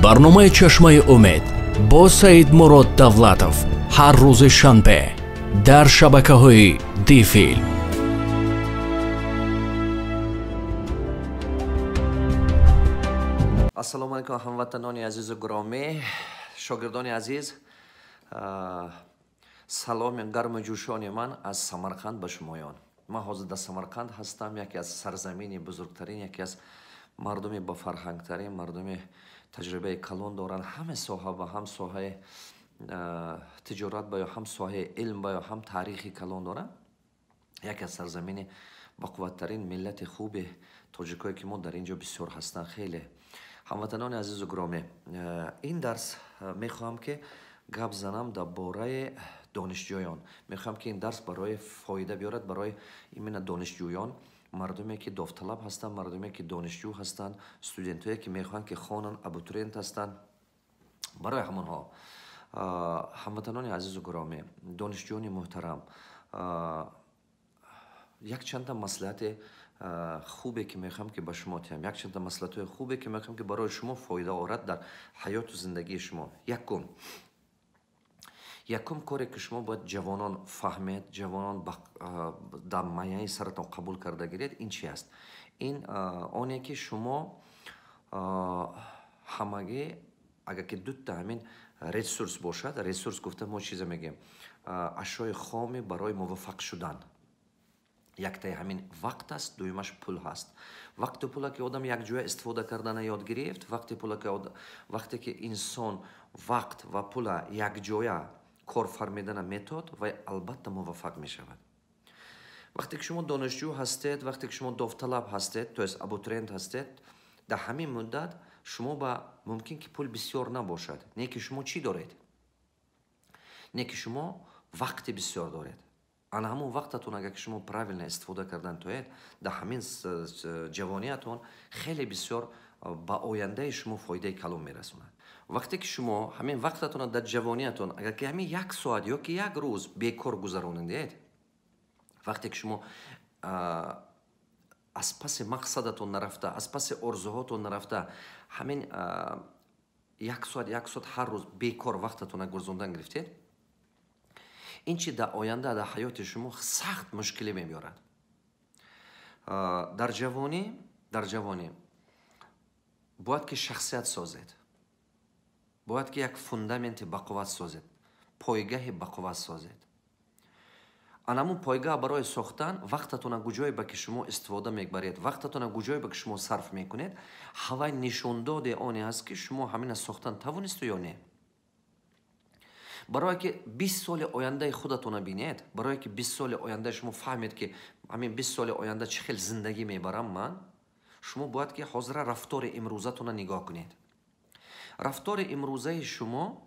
Барномаи Чашмаи Умед бо Саидмурод Давлатов ҳар рӯзи шанбе дар шабакаҳои Дифилм. Ассалому алайкум, ҳамватанони азизу гиромӣ, шогирдони азиз. Саломи гарму ҷӯшони ман аз Самарқанд ба шумоён. Ман ҳозир дар Самарқанд ҳастам, яке аз сарзамини бузургтарин, яке аз мардуми бофарҳангтарин, мардуми таҷрибаи калон доранд ҳама соҳа ба ҳам соҳаи тиҷорат ба ё ҳам соҳаи илм ба ё ҳам таърихи калон доранд. Яке аз сарзамини бақувваттарин миллати хуби тоҷикое ки мо дар ин ҷо бисёр ҳастанд. Хеле ҳамватанони азизу гиромӣ, ин дарс мехоҳам ки гап занам дар бораи донишҷӯён. Мехоҳам ки ин дарс барои фоида биёрад барои именно донишҷӯён, мардуме ки довталаб ҳастанд, мардуме ки донишҷӯ ҳастанд, студентое ки мехоҳанд ки хонанд, абитуриент ҳастанд, барои ҳамонҳо. Ҳамватанони азизу гиромӣ, донишҷӯёни муҳтарам, якчанда маслиҳати хубе ки мехоҳам ки ба шумо диҳам, якчанда маслиҳатҳои хубе ки мехоҳам ки барои шумо фоида орад дар ҳаёту зиндагии шумо. Якум коре ки шумо бояд ҷавонон фаҳмед, ҷавонон дар маяи саратон қабул карда гиред, ин чи аст? Ин оне ки шумо ҳамагӣ, агар ки дута ҳамин ресурс бошад, ресурс гуфта мо чизе мегӯем, ашёи хоми барои муваффақ шудан. Яктаи ҳамин вақт аст, дуюмаш пул ҳаст. Вақту пула ки одам якҷоя истифода кардана ёд гирифт, вақте ки инсон вақт ва пула якҷоя кор фармидана метод, вай албатта муваффақ мешавад. Вақте ки шумо донишҷӯ ҳастед, вақте ки шумо довталаб ҳастед, то есть абитуриент ҳастед, дар ҳамин муддат шумо ба мумкин ки пул бисёр набошад. Не ки шумо чӣ доред? Не ки шумо вақти бисёр доред. Ана ҳамон вақтатон агар ки шумо правильно истифода кардан тоед, дар ҳамин ҷавониятон хеле бисёр ба ояндаи шумо фоидаи калон мерасонад. Вақте ки шумо ҳамин вақтатонро дар ҷавониятон, агар ки ҳамин як соат ё ки як рӯз бекор гузаронидед, вақте ки шумо аз паси мақсадатон нарафта, аз паси орзуҳотон нарафта, ҳамин як соат, як соат ҳар рӯз бекор вақтатонро гузарондан гирифтед, ин чи дар оянда дар ҳаёти шумо сахт мушкилӣ мебиёрад. Дар ҷавонӣ бояд ки шахсият созед, бояд ки як фундаменти бақувват созед, пойгаҳи бақувват созед. Анамун пойгаҳ барои сохтан вақтатона куҷое ба ки шумо истифода мебаред, вақтатона куҷое ба ки шумо сарф мекунед, ҳавай нишондоди оне аст ки шумо ҳамина сохтан тавонисту ё не. Барое ки 20 соли ояндаи худатона бинед, барое ки 20 соли ояндаи шумо фаҳмед ки ҳамин 20 соли оянда чӣ хел зиндагӣ мебарам ман, шумо бояд ки ҳозира рафтори имрӯзатона нигоҳ кунед. Рафтори имрӯзаи шумо,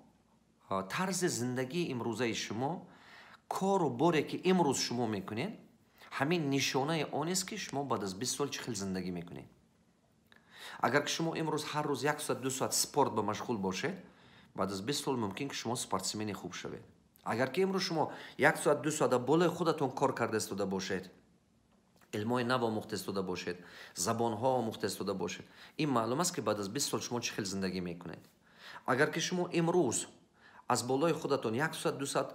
тарзи зиндагии имрӯзаи шумо, кору боре ки имрӯз шумо мекунед, ҳамин нишонаи он аст ки шумо баъд аз 20 сол чӣ хел зиндагӣ мекунед. Агар ки шумо имрӯз ҳар рӯз як соат, ду соат спорт ба машғул бошед, баъд аз 20 сол мумкин ки шумо спортсмени хуб шавед. Агар ки имрӯз шумо як соат, ду соат болои худатон кор карда истода бошед, илмҳои нав омӯхта истода бошед, забонҳо омӯхта истода бошед, ин маълум аст ки баъд аз 20 сол шумо чӣ хел зиндагӣ мекунед. Агар ки шумо имрӯз аз болои худатон як соат, ду соат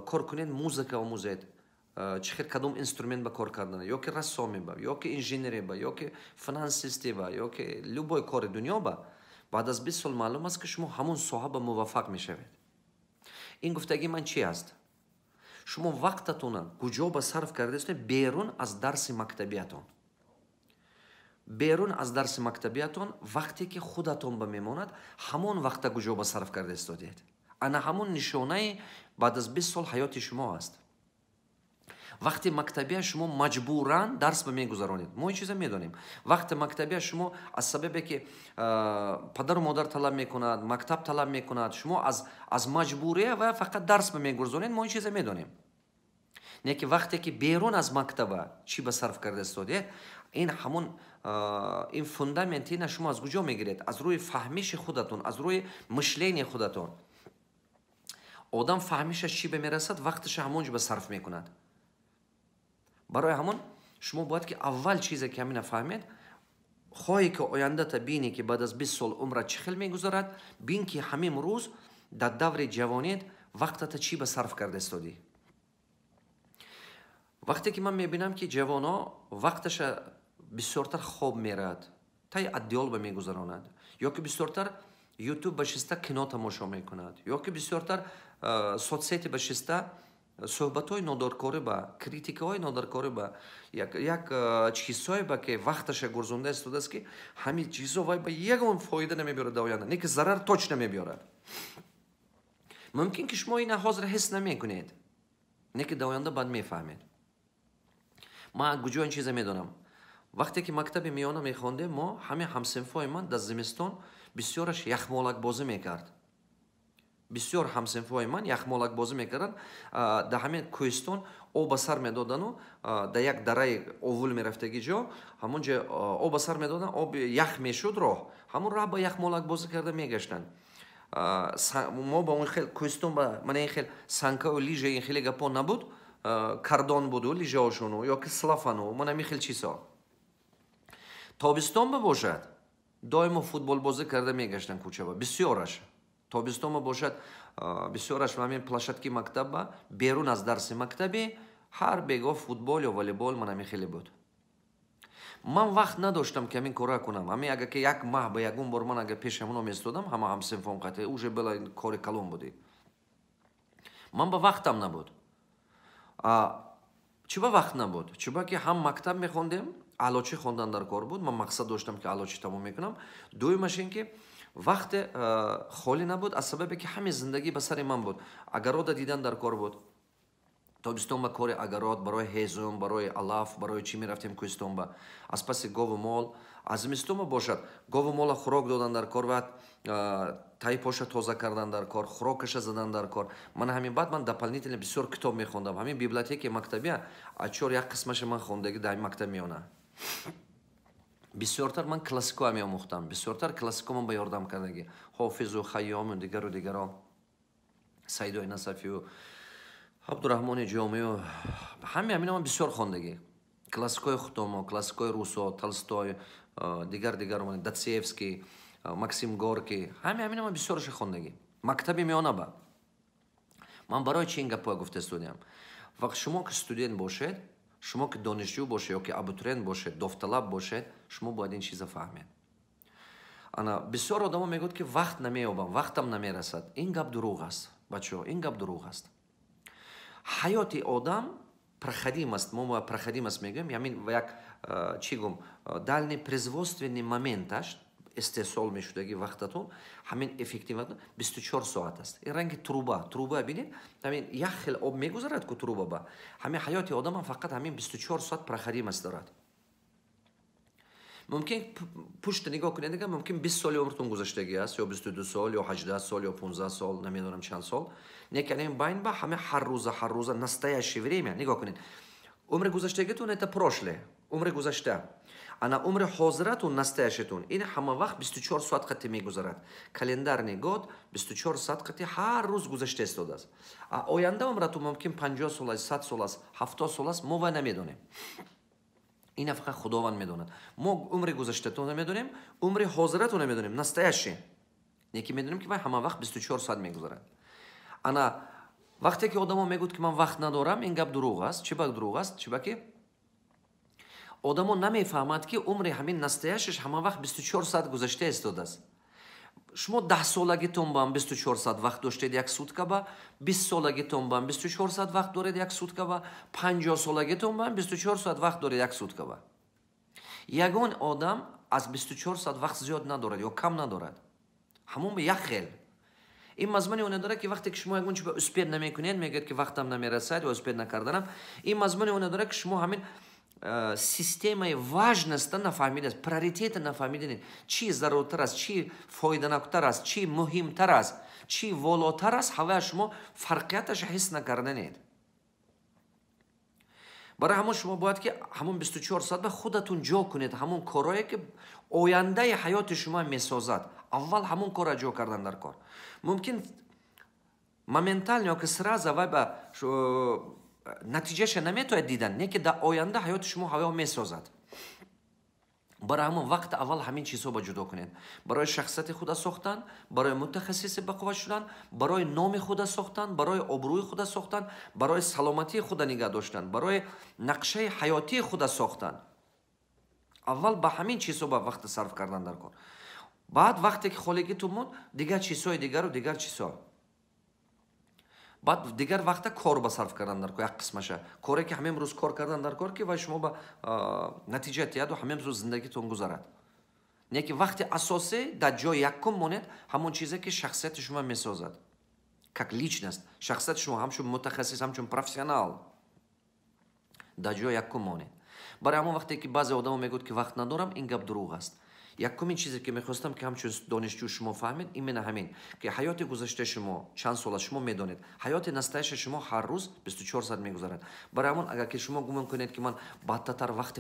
кор кунед, музыка омӯзед, чӣ хел кадом инструмент ба кор кардан, ё ки рассоме ба, ё ки инженере ба, ё ки финансисте ба, ё ки любой кори дунё ба, баъд аз 20 сол маълум аст ки шумо ҳамон соҳа ба муваффақ мешавед. Ин гуфтагии ман чи аст? Шумо вақтатона куҷо ба сарф кардаистед берун аз дарси мактабиятон. Берун аз дарси мактабиятон вақте ки худатон ба мемонад, ҳамон вақта куҷо ба сарф карда истодед. Ана ҳамон нишонаи баъд аз 20 сол ҳаёти шумо аст. Вақти мактабия шумо маҷбуран дарс ба мегузаронед. Мо ин чиза медонем. Вақти мактабия шумо аз сабабе ки падару модар талаб мекунад, мактаб талаб мекунад, шумо аз маҷбурия ва фақат дарс ба мегузаронед, мо ин чиза медонем. Не ки вақте ки берун аз мактаба чӣ ба сарф карда истодед, ин ҳамон ин фундамент ина шумо аз куҷо мегиред? Аз рӯи фаҳмиши худатон, аз рӯи мышление худатон. Одам фаҳмишаш чӣ ба мерасад, вақташа ҳамон ҷо ба сарф мекунад. Барои ҳамон шумо бояд ки аввал чизе ки ҳамина фаҳмед, Хоҳӣ, ки ояндата бинӣ, ки баъд аз 20 сол умрат чӣ хел мегузарад, бин, ки ҳамин рӯз дар даври ҷавоният вақтата чӣ ба сарф карда истодӣ. Вақте ки ман мебинам, ки ҷавоно вақташа бисёртар хоб мерад, таи одеял ба мегузаронад, ё ки бисёртар Ютуб ба шиста кино тамошо мекунад, ё ки бисёртар соцсети ба шиста суҳбатҳои нодаркорӣ ба, критикаҳои нодаркорӣ ба, як чизҳое ба, ки вақташа гурзонда истодааст, ки ҳамин чизҳо вай ба ягон фоида намебиёрад дар оянда, не ки зарар точно мебиёрад. Мумкин, ки шумо ина ҳозир ҳис намекунед, не ки дар оянда баъд мефаҳмед. Ман куҷо ин чиза медонам? Вақте ки мактаби миёна мехондем, мо ҳамин ҳамсинфҳои ман дар зимистон бисёраш яхмолакбозӣ мекард. Бисёр ҳамсинфҳои ман яхмолакбозӣ мекарданд. Дар ҳамин кӯҳистон об ба сар медодану дар як дараи овул мерафтаги ҷо, ҳамон ҷо об ба сар медодан, об ях мешуд роҳ, ҳамон роҳ ба яхмолакбозӣ карда мегаштанд. Мо ба он хел кӯҳистон ба мана ин хел санкаю лижа, ин хеле гапо набуд, кардон буду лижаошону ё ки слалому, мана ҳамин хел чизҳо. Тобистон ба бошад, доимо футболбозӣ карда мегаштанд кӯчаба бисёраш. Тобистон ба бошад, бисёраш ҳамин площадки мактабба берун аз дарси мактабӣ ҳар бегоҳ футбол ё волейбол, ман ҳамин хеле буд. Ман вақт надоштам, ки ҳамин кора кунам. Ҳамин агар ки як маҳ ба ягон бор ман агар пеши ҳамоно местодам, ҳама ҳамсинфон қатъи, уже бела кори калон буди. Ман ба вақтам набуд. Чӣ ба вақт набуд? Чӣ ки ҳам мактаб мехондем, аълочӣ хондан дар кор буд, ман мақсад доштам, ки аълочӣ тамом мекунам. Дуюмаш ин ки вақте холӣ набуд, аз сабабе ки ҳамин зиндагӣ ба сари ман буд, огорода дидан дар кор буд. Тобистон ба кори огород, барои ҳезум, барои алаф, барои чӣ мерафтем кӯҳистон ба, аз паси гову мол. Аз зимистон ба бошад, гову мола хӯрок додан дар кор ва таи поша тоза кардан дар кор, хӯрокаша задан дар кор. Ман ҳамин баъд ман дополнительно бисёр китоб мехондам. Ҳамин библиотекаи мактабия аз чор як қисмаша ман хондагӣ дар мактаб меёна. Бисёртар ман классикоа меомӯхтам, бисёртар классико ман ба ёрдам кардагӣ, Ҳофизу, Хайёму, дигару дигаро, Саидои Насафию, Абдураҳмони Ҷомию, ҳами ҳамина ман бисёр хондагӣ. Классикои худомо, классикои русо, Толстой, дигар дигар, Достоевский, Максим Горький, ҳами ҳамина ман бисёрша хондагӣ мактаби миёна ба. Ман барои чи ин гапҳоя гуфта истодиам? Вақт шумо ки студент бошед, шумо ки донишҷӯ бошед ё ки абитуриент бошед, довталаб бошед, шумо бояд ин чиза фаҳмед. Ана бисёр одамо мегӯяд, ки вақт намеёбам, вақтам намерасад. Ин гап дурӯғ аст, бачаҳо, ин гап дурӯғ аст. Ҳаёти одам проходимость, мо проходимость мегӯем, ҳамин як чӣ гум, дальний производственный моменташ, истеҳсол мешудаги вақтатон, ҳамин эффективно 24 соат аст. Ин ранги труба. Труба бинед, ҳамин як хел об мегузарад ку труба ба. Ҳамин ҳаёти одамам фақат ҳамин 24 соат проходимость дорад. Мумкин пушта нигоҳ кунед, ага мумкин 20 соли умртон гузаштагӣ аст, ё 22 сол, ё 18 сол, ё 15 сол, намедонам чанд сол. Лекин ин байн ба ҳама ҳар рӯза, ҳар рӯза настоящее время нигоҳ кунед. Умри гузаштагитон — это прошлое, умри гузашта. Ана умри ҳозиратун, настоящетун, ин ҳама вақт 24 соат қати мегузарад. Календарный год 24 соат қати ҳар рӯз гузашта истодааст. А оянда умратун мумкин 50 сол аст, 100 сол аст, 70 сол аст, мо вай намедонем. Ина фақат Худованд медонад. Мо умри гузаштатон намедонем, умри ҳозиратон намедонем, настоящий. Неки медонем, ки вай ҳама вақт 24 соат мегузарад. Ана вақте ки одамо мегӯяд, ки ман вақт надорам, ин гап дурӯғ аст. Чӣ ба дурӯғ аст? Чӣ ба ки одамо намефаҳмад, ки умри ҳамин настоящиш ҳама вақт 24 соат гузашта истодааст. Шумо 10-солагитон баам 24 соат вақт доштед як сутка ба, 20-солагитон баам 24 соат вақт доред як сутка ба, 50-солагитон баам 24 соат вақт доред як сутка ба. Ягон одам аз 24 соат вақт зиёд надорад ё кам надорад, ҳамон як хел. Ин мазмуни оне дорад, ки вақте ки шумо ягон чи ба успеть намекунед, мегӯяд, ки вақтам намерасад ё успеть накарданам, ин мазмуни оне дорад, ки шумо ҳамин системаи важноста нафаҳмидааст, приоритета нафаҳмиданед, чӣ заруртар аст, чӣ фоиданоктар аст, чӣ муҳимтар аст, чӣ волотар аст, ҳавая шумо фарқияташа ҳис накарданед. Барои ҳамон шумо бояд, ки ҳамон 24 соат ба худатон ҷо кунед ҳамон корое, ки ояндаи ҳаёти шумо месозад. Аввал ҳамон корро ҷо кардан дар кор. Мумкин моментально ё ки сразу вай ба натиҷаша наметояд дидан, не ки дар оянда ҳаёти шумо ҳаё месозад. Барои ҳамон вақт аввал ҳамин чизҳо ба ҷудо кунед: барои шахсияти худа сохтан, барои мутахассиси бақувват шудан, барои номи худа сохтан, барои обрӯи худа сохтан, барои саломатии худа нигаҳ доштан, барои нақшаи ҳаётии худа сохтан. Аввал ба ҳамин чизҳо ба вақт сарф кардан дар кор. Баъд, вақте ки холигитун монд, дигар чизҳои дигару дигар чизҳо. Баъд дигар вақта кор ба сарф кардан дар кор. Як қисмаша коре, ки ҳамин рӯз кор кардан дар кор, ки вай шумо ба натиҷа тиҳаду ҳамин рӯз зиндагитон гузарад. Не ки вақти асосӣ дар ҷои якум монед ҳамон чизе, ки шахсияти шумо месозад как личность, шахсияти шумо ҳамчун мутахассис, ҳамчун профессионал дар ҷои якум монед. Барои ҳамон, вақте ки баъзе одамо мегӯяд, ки вақт надорам, ин гап дурӯғ аст. Якумин чизе, ки мехостам, ки ҳамчун донишҷӯ шумо фаҳмед, именно ҳамин, ки ҳаёти гузаштаи шумо чанд сола, шумо медонед, ҳаёти настоящий шумо ҳар рӯз 24 соат мегузарад. Барои ҳамон, агар ки шумо гумон кунед, ки ман баъдтатар вақти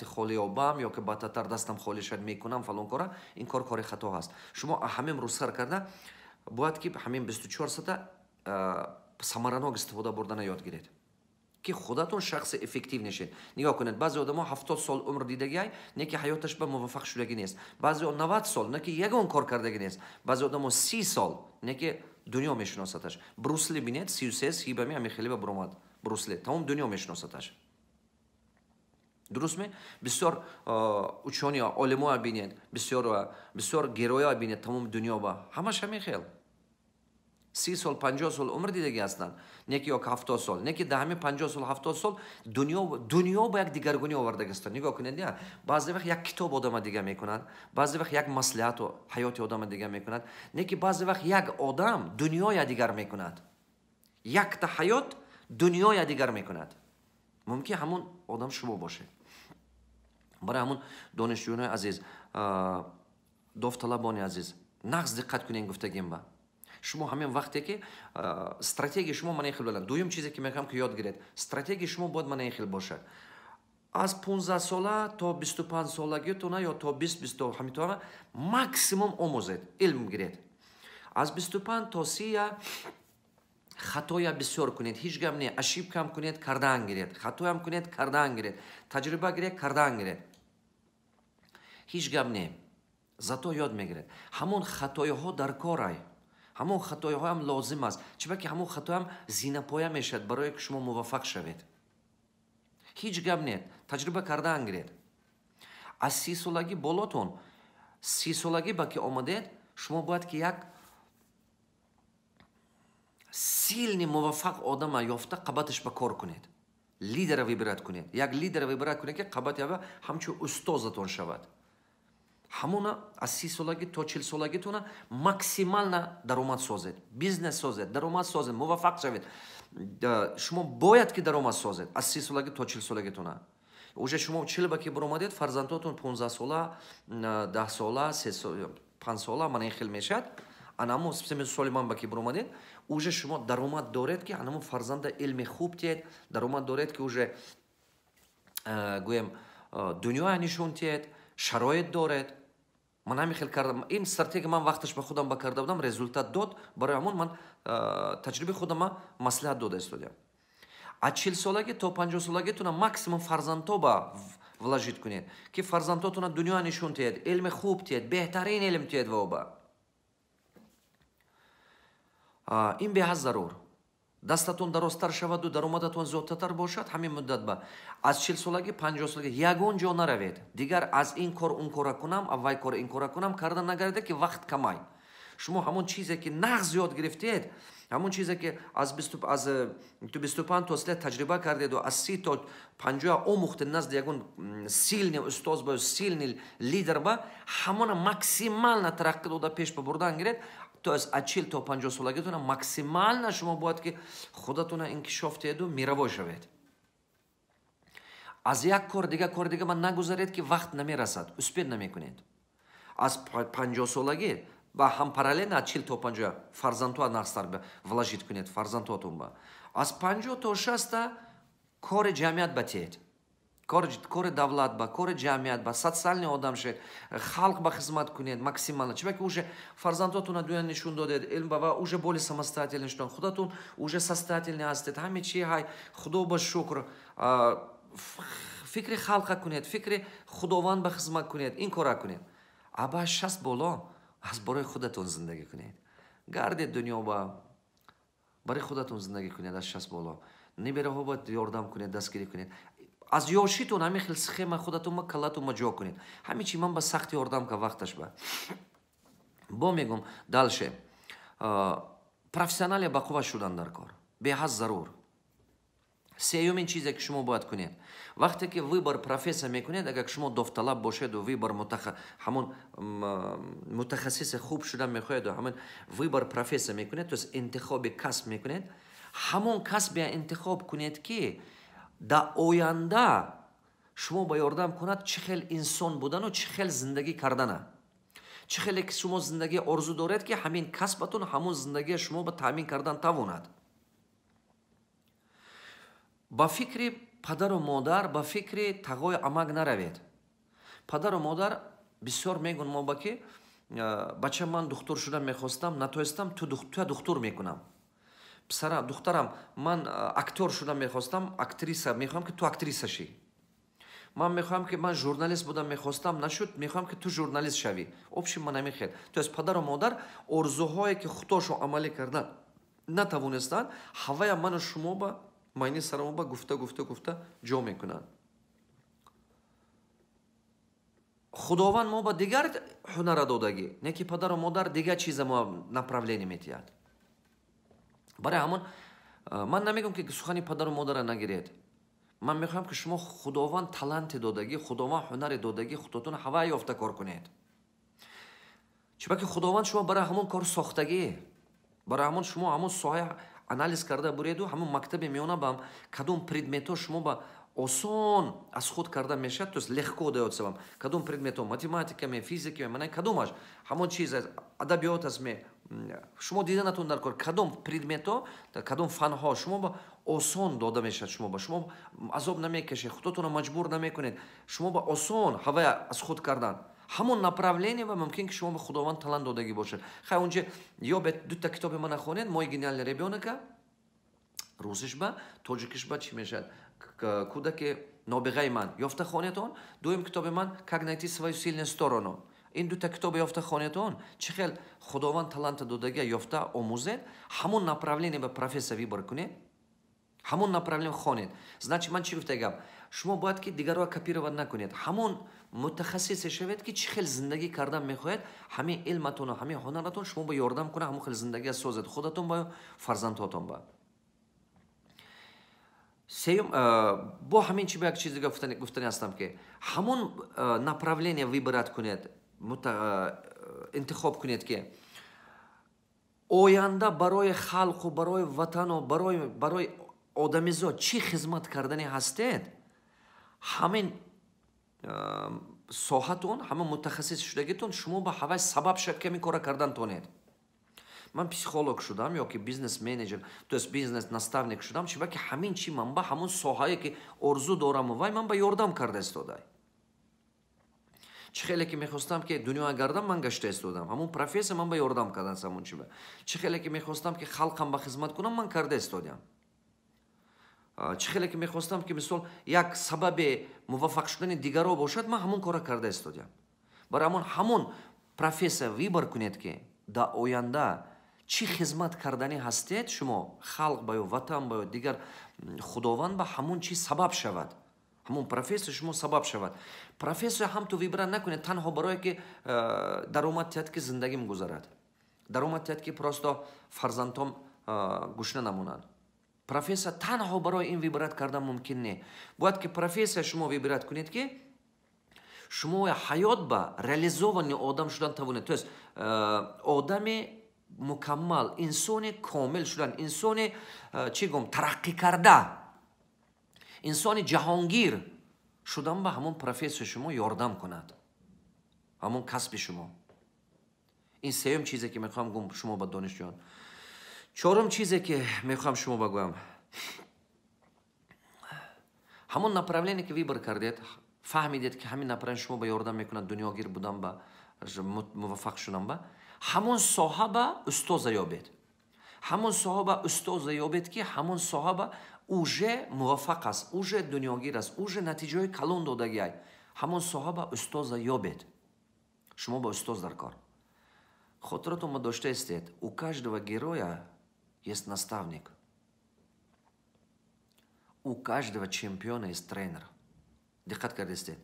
холӣ ёбам ё ки баъдтатар дастам холӣ шад, мекунам фалон кора, ин кор кори хато ҳаст. Шумо ҳамин рӯз сар карда бояд, ки ҳамин 24 соата самаранок истифода бурдана ёд гиред, ки худатон шахси эффектив нешед. Нигоҳ кунед, баъзе одамо 70 сол умр дидагиай, не ки ҳаёташ ба муваффақ шудагӣ нест. Баъзео 90 сол, не ки ягон кор кардагӣ нест. Баъзе одамо 30 сол, не ки дунё мешиносаташ. Брюс Ли бинед, 33 сибами ҳами хеле ба буромад Брюс Ли, тамом дунё мешиносаташ, дуруст ме? Бисёр учёный олимоя бинед, бисёр бисёр героя бинед, тамоми дунё ба ҳамаш ҳамин хел 30 сол, 50 сол умр дидагӣ ҳастанд, не ки ё 70 сол, не ки дар ҳамин 50 сол, 70 сол дунё ба як дигаргунӣ овардагӣ ҳастанд. Нигоҳ кунед, я баъзе вақт як китоб одама дига мекунад, баъзе вақт як маслиҳату ҳаёти одама дига мекунад, не ки баъзе вақт як одам дунёя дигар мекунад, якта ҳаёт дунёя дигар мекунад. Мумкин ҳамон одам шумо бошед. Барои ҳамон, донишҷӯёни азиз, довталабони азиз, нағз диққат кунед гуфтагим ба шумо. Ҳамин вақте ки стратегияи шумо мана ин хел баланд. Дуюм чизе, ки мехоҳам, ки ёд гиред: стратегияи шумо бояд мана ин хел бошад. Аз 15 сола то 25 солагитона ё то 20, бисту ҳамитона максимум омӯзед, илм гиред. Аз 25 то 30 хатоя бисёр кунед, ҳеҷ гап не, ошибка м кунед, кардан гиред, хатоям кунед, кардан гиред, таҷриба гиред, кардан гиред, ҳеҷ гап не, зато ёд мегиред. Ҳамон хатоиҳо дар корай, ҳамон хатоиҳоам лозим аст, чунки ҳамон хатоям зинапоя мешавад, барое ки шумо муваффақ шавед. Ҳеҷ гап не, таҷриба кардан гиред. Аз 30 солагӣ болотон, 30 солагӣ ба ки омадед, шумо бояд ки як сильный муваффақ одама ёфта, қабаташ ба кор кунед, лидера выбирать кунед. Як лидера выбирать кунед, ки қабати ава ҳамчун устозатон шавад. Ҳамона аз 30 солагӣ то 40 солагитона максимально даромад созед, бизнес созед, даромад созед, муваффақ шавед. Шумо бояд ки даромад созед аз 30 солагӣ то 40 солагитона. Уже шумо 40 ба ки буромадед, фарзандотон 15 сола, 10 сола, 5 сола, мана ин хел мешавад. Анамо соли ман ба ки буромадед, уже шумо даромад доред, ки анамо фарзанда илми хуб тиҳед, даромад доред, ки уже, гӯем, дунёя нишон тиҳед, шароит доред. Ман ҳамин хел кардам. Ин стратегия ман вақташ ба худам ба карда будам, результат дод. Барои ҳамон ман таҷрибаи худама маслиҳат дода истодиам. Аз 40 солагӣ то 50 солагитона максимум фарзандҳо ба вложить кунед, ки фарзандҳотона дунё нишон тиҳед, илми хуб тиҳед, беҳтарин илм тиҳед. Воба ин беҳад зарур. Дастатон дарозтар шаваду даромадатон зиёдтатар бошад. Ҳамин муддат ба аз 40 солагӣ, 50 солагӣ ягон ҷо наравед дигар. Аз ин кор он кора кунам, аввай кор ин кора кунам карда нагардед, ки вақт камай. Шумо ҳамон чизе, ки нағз ёд гирифтед, ҳамон чизе, ки аз 25 то 30 таҷриба кардеду аз 30 то 50 омӯхтед назди ягон сильный устоз ба, сильный лидер ба, ҳамона максимально тараққӣ дода, пеш ба бурдан гиред. То есть аз 40 то 50 солагитона максимально шумо бояд ки худатона инкишоф диҳеду мировой шавед. Аз як кор дига, кори дига ман нагузаред, ки вақт намерасад, успеть намекунед. Аз 50 солагӣ ба ҳам параллельно аз 40 то 50 фарзандҳо нағзтар вложить кунед фарзандҳотон ба. Аз 50 то 60 кори ҷамъият ба тиҳед, кори давлат ба, кори ҷамъият ба, социальный одам шед, халқ ба хизмат кунед максимально. Чунки уже фарзандҳотона дунё нишон додед, илм ба ва уже более самостоятельный шудан, худатон уже состоятельный ҳастед, ҳаме чи ҳай, худо ба шукр. Фикри халқа кунед, фикри Худованд ба хизмат кунед, ин кора кунед. Аба 60 боло аз барои худатон зиндагӣ кунед. Гардед дунё ба барои худатон зиндагӣ кунед аз 60 боло. Небераҳо ба ёрдам кунед, дастгирӣ кунед. Аз ёшитон ҳамин хел схема худатон ма каллатон ма ҷо кунед. Ҳамин чи ман ба сахт ёрдам ка вақташ ба. Бо мегум дальше. Профессионале ба қувва шудан дар кор. Беҳад зарур. Сеюмин чизе ки шумо бояд кунед. Вақте ки выбор профессия мекунед, агар шумо довталаб бошеду выбор ҳамон мутахассиси хуб шудан мехоҳеду ҳамон выбор профессия мекунед, то есть интихоби касб мекунед, ҳамон касбе интихоб кунед, ки дар оянда шумо ба ёрдам кунад чӣ хел инсон будану чӣ хел зиндагӣ кардана. Чӣ хеле ки шумо зиндагӣ орзу доред, ки ҳамин касбатон ҳамон зиндагия шумо ба таъмин кардан тавонад. Ба фикри падару модар, ба фикри тағои амак наравед. Падару модар бисёр мегӯн мо ба ки бача, ман духтур шудан мехостам, натоистам, туя духтур мекунам. Писарам, духтарам, ман актёр шудан мехостам, актриса, мехоҳам, ки ту актриса шӣ. Ман мехоҳам, ки ман журналист будам мехостам, нашуд, мехоҳам, ки ту журналист шавӣ. Общем, ман ҳамин хел. То есть падару модар орзуҳое ки худошон амалӣ кардан натавонистанд, ҳавая ману шумо ба майни сарамо ба гуфта гуфта гуфта ҷо мекунанд. Худованд мо ба дигар ҳунара додагӣ, не ки падару модар дигар чиза мо направление метиҳад. Барои ҳамон ман намегӯям, ки сухани падару модара нагиред. Ман мехоҳам, ки шумо Худованд таланте додагӣ, Худованд ҳунаре додагӣ, худотон ҳава ёфта кор кунед. Чунки Худованд шумо барои ҳамон кор сохтагӣ, барои ҳамон шумо ҳамон соҳа анализ карда буреду, ҳамон мактаби миёна ба кадом предметҳо шумо ба осон аз худ карда мешавад, то есть легко даётся вам. Кадом предметҳо, математика ме, физика ме, мана кадомаш, ҳамон чиз аст, адабиёт аст ме, шумо диданатон дар кор, кадом предметҳо, кадом фанҳо шумо ба осон дода мешавад, шумо ба шумо азоб намекашед, худотонро маҷбур намекунед, шумо ба осон ҳавая аз худ кардан. Ҳамон направление ва мумкин ки шумо ба Худованд талант додагӣ бошад. Хай, онҷа ёбед, дута китоби мана хонед, «Мой гениальный ребёнок», русиш ба, тоҷикиш ба чӣ мешавад? «Кӯдаки нобиғаи ман». Ёфта хонетон. Дуюм китоби ман «Как найти свою сильную сторону». Ин дута китоби ёфта хонетон, чӣ хел Худованд таланта додагия ёфта омӯзед, ҳамон направление ба профессия выбор кунед, ҳамон направление хонед. Значит, ман чӣ гуфта гап? Шумо бояд ки дигарро копировать накунед. Ҳамон мутахассисе шавед, ки чӣ хел зиндагӣ кардан мехоҳед, ҳамин илматону ҳамин ҳунаратон шумо ба ёрдам кунад, ҳамон хел зиндагия созед худатон ба фарзандҳотон ба. Сеюм, бо ҳамин чи ба як чиз дига гуфтани ҳастам, ки ҳамон направление выбрать кунед, интихоб кунед, ки оянда барои халқу барои ватану барои одамизод чӣ хизмат кардани ҳастед, ҳамин соҳатон, ҳамин мутахассис шудагитон шумо ба ҳавай сабаб шавад, ки ҳамин кора кардан тонед. Ман психолог шудам ё ки бизнес менеҷер, то есть бизнес наставник шудам, чиба ки ҳамин чи ман ба ҳамон соҳае ки орзу дораму вай ман ба ёрдам карда истодай. Чӣ хеле ки мехостам, ки дунё гардам, ман гашта истодам. Ҳамон профессия ман ба ёрдам кардан ҳамон чиба. Чӣ хеле ки мехостам, ки халқам ба хизмат кунам, ман карда истодям. Чӣ хеле ки мехостам, ки мисол як сабаби муваффақ шудани дигарро бошад, ман ҳамон кора карда истодям. Барои ҳамон профессия выбор кунед, ки дар оянда чӣ хизмат карданӣ ҳастед шумо халқ ба ё ватан ба ё дигар Худованд ба, ҳамон чиз сабаб шавад, ҳамон профессия шумо сабаб шавад. Профессия ҳам ту выбрать накунед танҳо барое ки даромад тиҳад, ки зиндагим гузарад, даромад тиҳад, ки просто фарзандҳом гушна намонанд. Профессия танҳо барои ин выбрать кардан мумкин не. Бояд ки профессия шумо выбрать кунед, ки шумо ҳаёт ба реализованный одам шудан тавонед, то есть одами мукаммал, инсони комил шудан, инсони чӣ гум, тараққӣ карда, инсони ҷаҳонгир шудан ба ҳамон профессия шумо ёрдам кунад, ҳамон касби шумо. Ин сеюм чизе ки мехоҳам гум шумо ба донишҷӯён. Чорум чизе ки мехоҳам шумо багӯям: ҳамон направление ки выбор кардед, фаҳмидед, ки ҳамин направление шумо ба ёрдам мекунад дунёгир будан ба, муваффақ шудан ба, ҳамон соҳа ба устоза ёбед. Ҳамон соҳа ба устоза ёбед, ки ҳамон соҳа ба Уже муваффақ аст, уже дунёгир аст, уже натиҷаҳои калон додагиай. Ҳамон соҳа ба устоза ёбед. Шумо ба устоз дар кор. Хотиратон ма дошта истед: у каждого героя есть наставник, у каждого чемпиона есть тренер. Диққат кардистед?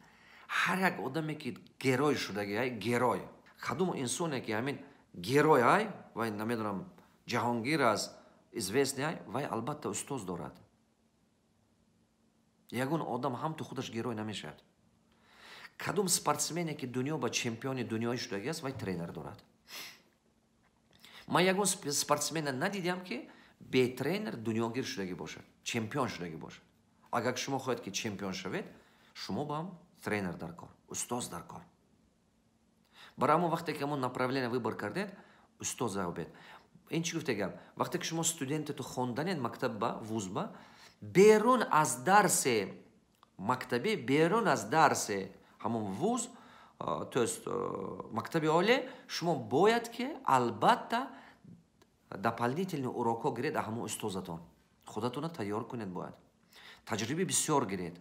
Ҳар як одаме, ки герой шудагиай, герой, кадом инсоне, ки ҳамин герой ай, вай, намедонам, ҷаҳонгир аст, известный ай, вай албатта устоз дорад. Ягон одам ҳамту худаш герой намешавад. Кадом спортсмене, ки дунё ба чемпиони дунёӣ шудагӣ аст, вай тренер дорад. Ман ягон спортсмена надидам, ки бе тренер дунёгир шудагӣ бошад, чемпион шудагӣ бошад. Агар шумо хоҳед, ки чемпион шавед, шумо баам тренер дар кор, устоз дар кор. Барои ҳамон, вақте ки ҳамон направление выбор кардед, устоз ёбед. Ин чӣ гуфта гап? Вақте ки шумо студентету хонданед мактабба, вузба, берун аз дарси мактабӣ, берун аз дарси ҳамон вуз, то есть мактаби олӣ, шумо бояд ки албатта дополнительный урокҳо гиред аз ҳамон устозатон. Худатонро тайёр кунед, бояд таҷрибаи бисёр гиред.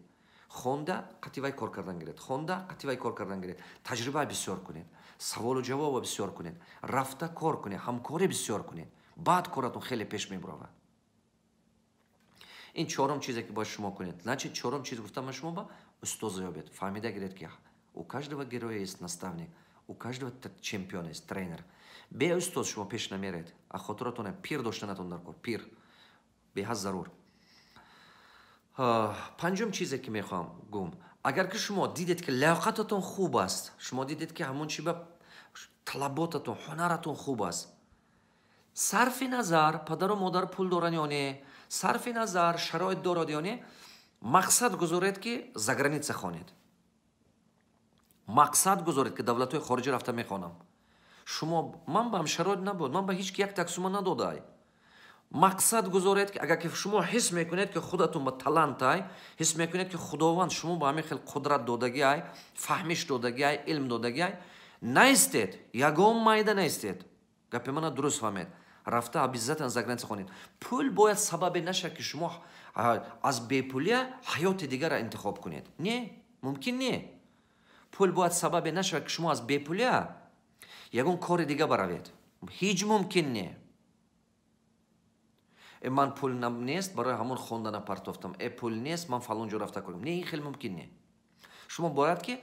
Хонда, қати вай кор кардан гиред, хонда, қати вай кор кардан гиред, таҷриба бисёр кунед, саволу ҷавобо бисёр кунед, рафта кор кунед, ҳамкорӣ бисёр кунед, баъд коратон хеле пеш мебуравад. Ин чорум чизе, ки бояд шумо кунед. Значит, чорум чиз гуфтам ман шумо ба: устоза ёбед. Фаҳмида гиред, ки у каждого героя есть наставник, у каждого чемпиона есть тренер. Бе устоз шумо пеш намеред. А хотиратон, пир доштанатон дар кор, пир беҳад зарур. Панҷум чизе, ки мехоҳам гум: агар ки шумо дидед, ки лаёқататон хуб аст, шумо дидед, ки ҳамон чи ба талаботатон, ҳунаратон хуб аст, сарфи назар падару модар пул доранд ё не, сарфи назар шароит дорад ё не, мақсад гузоред, ки за граница хонед. Мақсад гузоред, ки давлатҳои хориҷӣ рафта мехонам. Шумо ман ба ҳам шароит набуд, ман ба ҳеҷ ки як таксума надодай. Мақсад гузоред, ки агар ки шумо ҳис мекунед, ки худатон ба талантай, ҳис мекунед, ки Худованд шумо ба ҳамин хел қудрат додагиай, фаҳмиш додагиай, илм додагиай, наистед, ягон майда наистед. Гапи мана дуруст фаҳмед. Рафта обязательно за граница хонед. Пул бояд сабабе нашад, ки шумо аз бепулия ҳаёти дигарро интихоб кунед. Не, мумкин не. Пул бояд сабабе нашавад, ки шумо аз бепулия ягон кори дига баравед. Ҳеҷ мумкин не. Ман пул нест, барои ҳамон хондана партофтам, пул нест, ман фалон ҷо рафта кунам. Не, ин хеле мумкин не. Шумо бояд ки,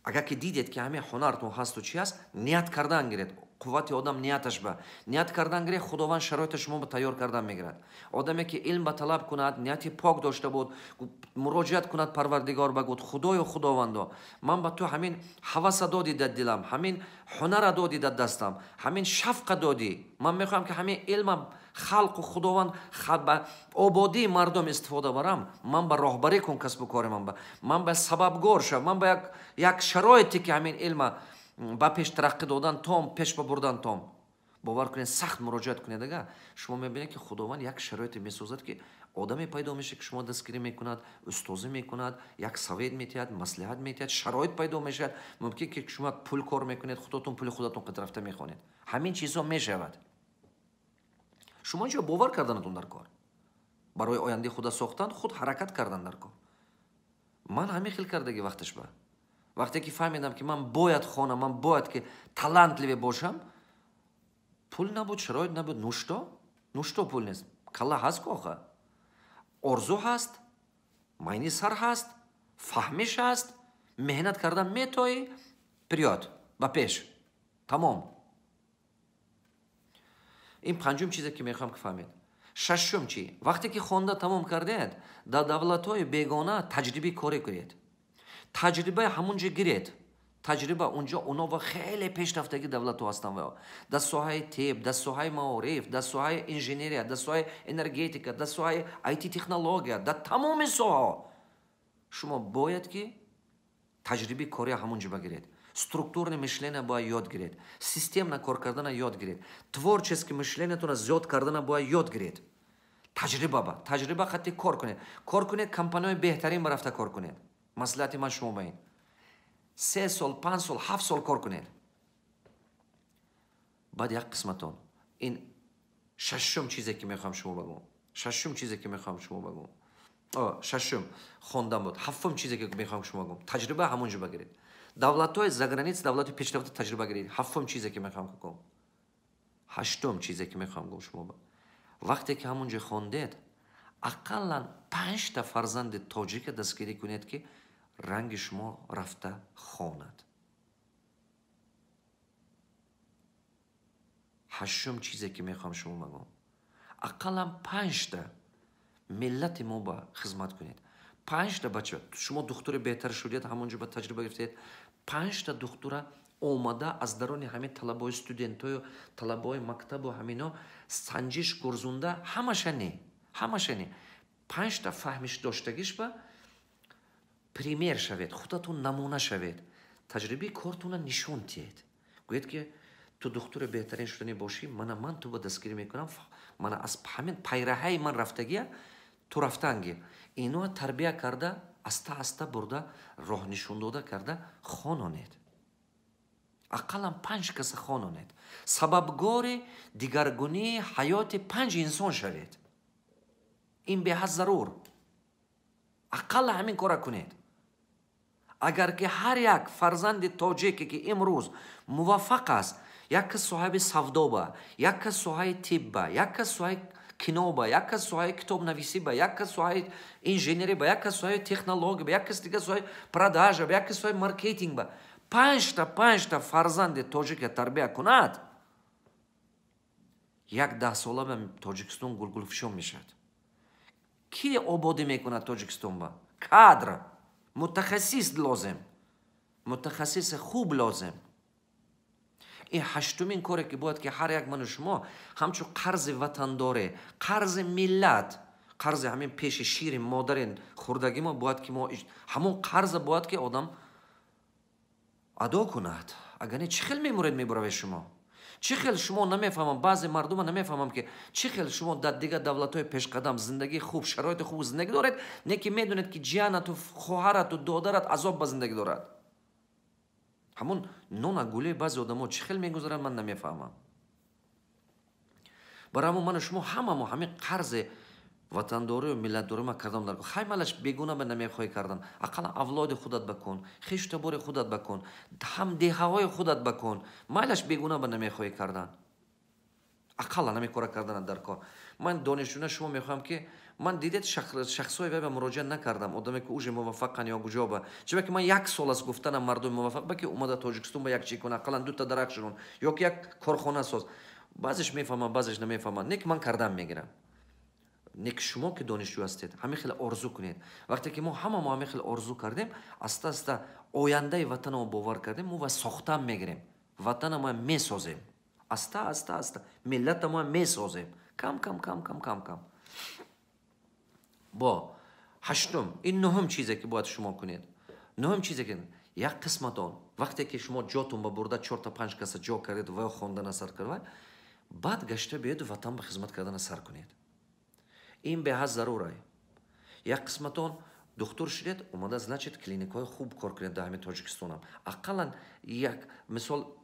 агар ки дидед, ки ҳамин ҳунартон ҳасту чи ҳаст, ният кардан гиред. Қуввати одам нияташ ба. Ният кардан гиред, Худованд шароити шумо ба тайёр кардан мегирад. Одаме, ки илм ба талаб кунад, нияти пок дошта буд, муроҷиат кунад Парвардигор ба, гуд: «Худоё, Худовандо, ман ба ту ҳамин ҳаваса додӣ дар дилам, ҳамин ҳунара додӣ дар дастам, ҳамин шавқа додӣ, ман мехоҳам, ки ҳамин илма халқу Худованд ба ободии мардум истифода барам. Ман ба роҳбарӣ кун касбу кори ман, ба ман ба сабабгор шав, ман ба як шароите, ки ҳамин илма ба пеш тараққӣ додан том, пеш ба бурдан том». Бовар кунед, сахт муроҷиат кунед, ага шумо мебинед, ки Худованд як шароите месозад, ки одаме пайдо мешавад, ки шумо дастгирӣ мекунад, устозӣ мекунад, як совет метиҳад, маслиҳат метиҳад, шароит пайдо мешавад. Мумкин ки шумо пул кор мекунед, худотон пули худатон қад рафта мехонед. Ҳамин чизҳо мешавад. Шумо инҷо бовар карданатон дар кор, барои ояндаи худа сохтан худ ҳаракат кардан дар кор. Ман ҳамин хел кардаги. Вақташ ба вақте ки фаҳмидам, ки ман бояд хонам, ман бояд ки талантливый бошам, пул набуд, шароит набуд. Ну что, ну что, пул нест, калла ҳаст ку оха, орзу ҳаст, майни сар ҳаст, фаҳмиш ҳаст, меҳнат кардан метоӣ, вперёд, ба пеш, тамом. Ин панҷум чизе, ки мехоҳам, ки фаҳмед. Шашум чӣ? Вақте ки хонда тамом кардед, дар давлатҳои бегона таҷрибаи корӣ кунед, таҷрибаи ҳамун ҷо гиред. Таҷриба унҷо унова хеле пешрафтаги давлатҳо ҳастанд ва дар соҳаи тиб, дар соҳаи маориф, дар соҳаи инженерия, дар соҳаи энергетика, дар соҳаи IT технология, дар тамоми соҳаҳо. Шумо бояд ки таҷрибаи кория ҳамун ҷо багиред. Структурное мышление бояд ёд гиред, системно кор кардана ёд гиред, творческий мышлениятона зиёд кардана бояд ёд гиред. Таҷриба ба таҷриба хатти кор кунед, кор кунед, компанияҳои беҳтарин ба рафта кор кунед. Маслиҳати ман шумо ба ин: 3 сол, 5 сол, 7 сол кор кунед. Баъд як қисматон. Ин шашум чизе, ки мехоҳам шумо багӯм. Шашум чизе, ки мехоҳам шумо багӯм, шашум хондан буд. Ҳафтум чизе, ки мехоҳам шумо гӯм, таҷриба ҳамон ҷо багиред. Давлатҳои заграница, давлати пешрафта таҷриба гиред. Ҳафтум чизе, ки мехоҳам гӯм, ҳаштум чизе, ки мехоҳам гӯм шумо, вақте ки ҳамон ҷо хондед, ақаллан панҷта фарзанди тоҷика дастгирӣ кунед, ки ранги шумо рафта хонад. Ҳаштум чизе, ки мехоҳам шумо багӯм, ақаллан панҷта миллати мо ба хизмат кунед. Панҷта бача, шумо духтури беҳтар шудед, ҳамон ҷо ба таҷриба гирифтед, панҷта духтура омада аз дарони ҳамин талабаҳои, студентою талабаҳои мактабу ҳамино санҷиш гурзунда, ҳамаша не, ҳамаша не, панҷта фаҳмиш доштагиш ба пример шавед, худатон намуна шавед, таҷрибаи кортона нишон диҳед. Гӯед, ки ту духтури беҳтарин шуданӣ бошӣ, мана ман ту ба дастгирӣ мекунам, мана аз ҳамин пайраҳаи ман рафтагия ту рафтанги. Иноа тарбия карда, аста аста бурда, роҳ нишон дода карда хононед. Ақаллан панҷ каса хононед, сабабгори дигаргунии ҳаёти панҷ инсон шавед. Ин беҳад зарур. Ақалла ҳамин кора кунед. Агар ки ҳар як фарзанди тоҷике, ки имрӯз муваффақ аст, як кас соҳаи савдоба, як кас соҳаи тибба, як кас соҳаи киноба, як кас соҳаи китобнависиба, як кас соҳаи инженериба, як кас соҳаи технологияба, як кас дигар соҳаи продажаба, як кас соҳаи маркетингба, панҷта фарзанди тоҷика тарбия кунад, як даҳсола ба Тоҷикистон гулгулфишон мешавад. Ки ободӣ мекунад Тоҷикистонба? Кадр, мутахассис лозим, мутахассиси хуб лозим. Ин ҳаштумин коре, ки бояд ки ҳар як ману шумо ҳамчун қарзи ватандорӣ, қарзи миллат, қарзи ҳамин пеши шири модари хурдагӣ мо бояд ки мо ҳамон қарза бояд ки одам адо кунад. Агар не, чӣ хел мемуред, мебуравед шумо? Чӣ хел шумо, намефаҳмам, баъзе мардума намефаҳмам, ки чӣ хел шумо дар дигар давлатҳои пешқадам зиндагии хуб, шароити хуб зиндагӣ доред, не ки медонед, ки ҷиянату, хоҳарату, додарат азоб ба зиндагӣ дорад. Ҳамон нона гулии баъзе одамо чӣ хел мегузаранд, ман намефаҳмам. Барои ҳамон ману шумо ҳамамо ҳамин қарзи ватандорию миллатдорӣ ма кардам дар хай малаш бегуна ба намехоҳӣ кардан, ақаллан авлоди худат бакун, хешу табори худат бакун, ҳам деҳаҳои худат бакун. Майлаш бегуна ба намехоҳӣ кардан, ақаллан ҳамин кора карданат дар кор. Ман донишҷӯна шумо мехоҳам, ки ман дидед, шахсҳои вай ба муроҷиат накардам, одаме, ки уже муваффақан ё куҷоба, чиба ки ман як сол аст гуфтанам мардуми муваффақ ба, ки омада Тоҷикистон ба як чӣ кун, ақаллан дута дарахт шинон ё ки як корхона соз. Баъзеш мефаҳмам, баъзеш намефаҳмам, не ки ман кардам мегирам. Не ки шумо, ки донишҷӯ ҳастед, ҳамин хел орзу кунед. Вақте ки мо ҳама мо ҳамин хел орзу кардем, аста аста ояндаи ватанамо бовар кардем, мо ва сохтан мегирем, ватанамо месозем, аста аста аста миллатамо месозем, кам кам кам кам кам кам. Бо ҳаштум, ин нуҳум чизе, ки бояд шумо кунед. Нуҳум чизе, ки як қисматон, вақте ки шумо ҷотон ба бурда, чорта панҷ каса ҷо кардед ва ё хондана сар кард, баъд гашта биёеду ватан ба хизмат кардана сар кунед. Ин беҳад зарурай. Як қисматон духтур шудед, омада, значит, клиникаҳои хуб кор кунед дар ҳамин Тоҷикистонам. Ақаллан як мисол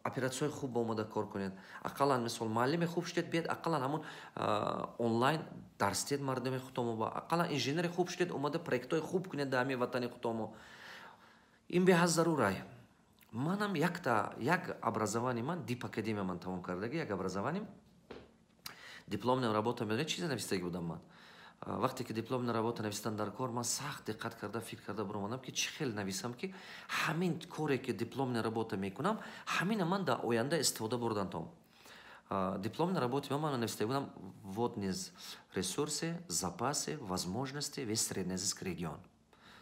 оператсияҳои хуб омада кор кунед. Ақаллан мисол муаллими хуб шудед, биед, ақаллан ҳамон онлайн дарс диҳед мардуми худомо ба. Ақаллан инженери хуб шудед, омада проектҳои хуб кунед дар ҳамин ватани худомо. Ин беҳад зарурай. Манам якта як образование, ман дип академия ман тамом кардаги, як образование, дипломная работа, медонед, чизе навистаги будам ман? Вақте ки дипломная работа навистан дар кор, ман сахт диққат карда, фикр карда баромадам, ки чӣ хел нависам, ки ҳамин коре, ки дипломная работа мекунам, ҳамина ман дар оянда истифода бурдан том. Дипломная работа ман навистаги будам: водные ресурсы, запасы, возможности, весь Среднеазийский регион.